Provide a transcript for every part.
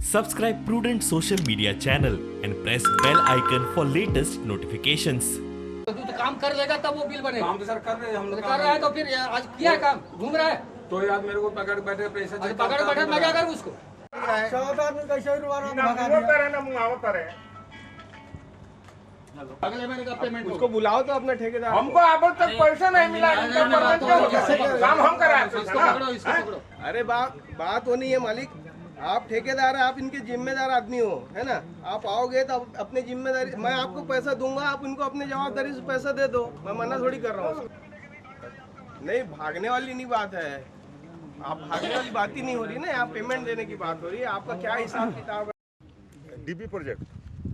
Subscribe Prudent social media channel and press bell icon for latest notifications. तो तू तो काम कर लेगा तब वो बिल बनेगा। काम तो सर कर रहे हैं हम लोग। कर रहा है तो फिर ये आज किया है काम, घूम रहा है। तो यार, मेरे को पकड़ बैठे, पैसा अरे, पकड़ बैठे, मैं क्या करूँ उसको? ना। अगले महीने का पेमेंट। उसको बुलाओ तो, अपना ठेकेदार को। हमको अब तक पैसा नहीं मिला, इनका परमेंट क्या होता है? काम हम कराए। इसको पकड़ो, इसको पकड़ो। अरे, बात बात वो नहीं है मालिक। आप ठेकेदार हैं, आप इनके जिम्मेदार आदमी हो, है ना? आप आओगे तो आप अपनी जिम्मेदारी, मैं आपको पैसा दूंगा, आप इनको अपनी जवाबदारी से पैसा दे दो। मैं मना थोड़ी कर रहा हूँ। नहीं, भागने वाली नहीं बात है। आप भागने वाली बात ही नहीं हो रही ना, आप पेमेंट देने की बात हो रही है। आपका क्या हिसाब किताब है? DB project.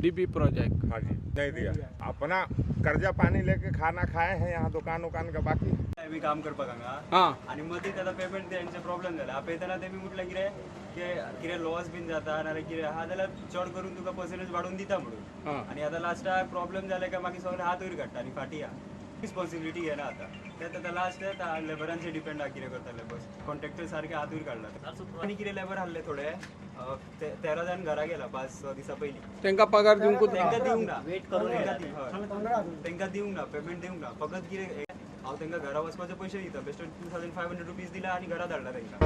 DB project. हाँ जी, नहीं दिया। अपना कर्जा पानी लेके खाना खाए हैं यहाँ, दुकान उकान का बाकी। मी काम करपाक हांगा। आनी मदींच आतां पेमेंट तेंचे प्रॉब्लेम जाला। आपयतना तेमी म्हटलें कितें की कितें लॉस बीन जाता नाल्यार कितें आहा जाल्यार चड करून तुका पर्संटेज वाडोवन दिता म्हणून। आनी आतां लास्टाक प्रॉब्लेम जाले काय मागीर सगळे हात वयर काडटा आनी फाटीं या रिस्पॉन्सिबिलिटी घेना। आतां तें आतां लास्ट लेबरांचेर डिपेंड आहा कितें करता लेबर्स। कॉन्ट्रॅक्टर सारके हात वयर काडला आनी कितें लेबर आहले थोडे, 13 जाण घरा गेला 5-6 दिसां पयलीं। तांकां पगार दिवंकूच ना? तांकां दिवंक ना, हय, तांकां दिवंक ना, पेमेंट दिवंक ना। फकत कितें, हांव तांकां घरा वचपाचे पयशे दिता। बेश्टे 2500 रुपीज दिला आनी घरा धाडला तांकां।